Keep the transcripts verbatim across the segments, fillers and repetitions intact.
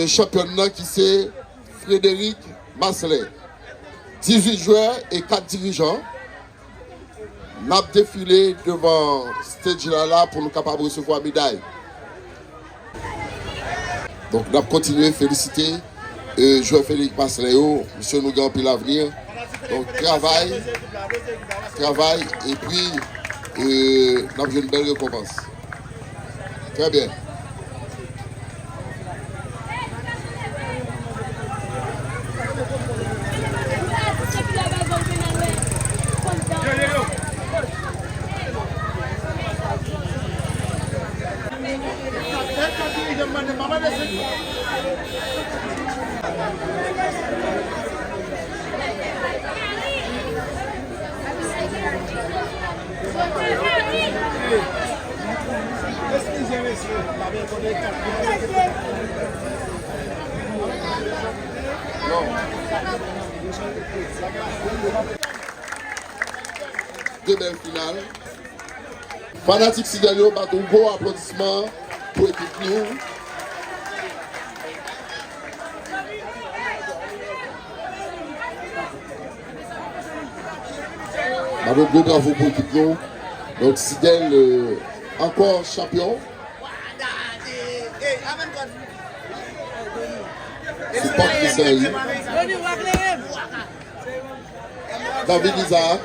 Chanpyòn nan ki se Frédéric Marcelin. Dizuit jwè e kat dirijan. N ap defile devan stage la la pou nou kapab resevwa meday. Donk, n ap kontinye felisite, e, jwè Frédéric Marcelin yo. Mesye, nou gen anpil avni. Donk, travay, travay, epi, e, n ap jwenn bèl rekonpans. Trè byen. De bèl final. Fanatik Sidèl yo, bat yon gwo aplodisman pou ekip nou. Bat yon gwo bravo pou ekip nou. Donk, Sidèl, euh, ankò chanpyon. Se pa Krisan li. David Isaac.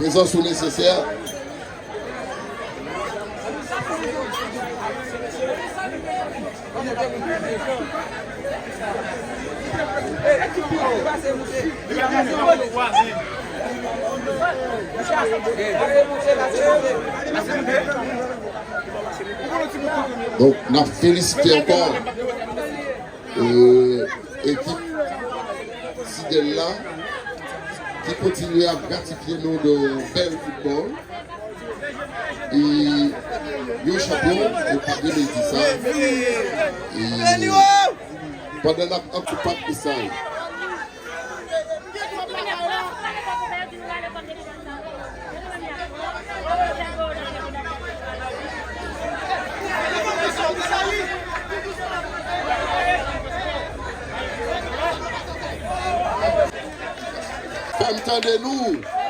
Prezans ou nesesè. Donk, n ap felisite ankò, e, ekip Sidèl la, ki kontinye ap gratifye nou de bèl foutbòl. E yo chanpyon, e pa de mezi sa. E pandan n ap ankouraje sa yo. Fè m tande nou.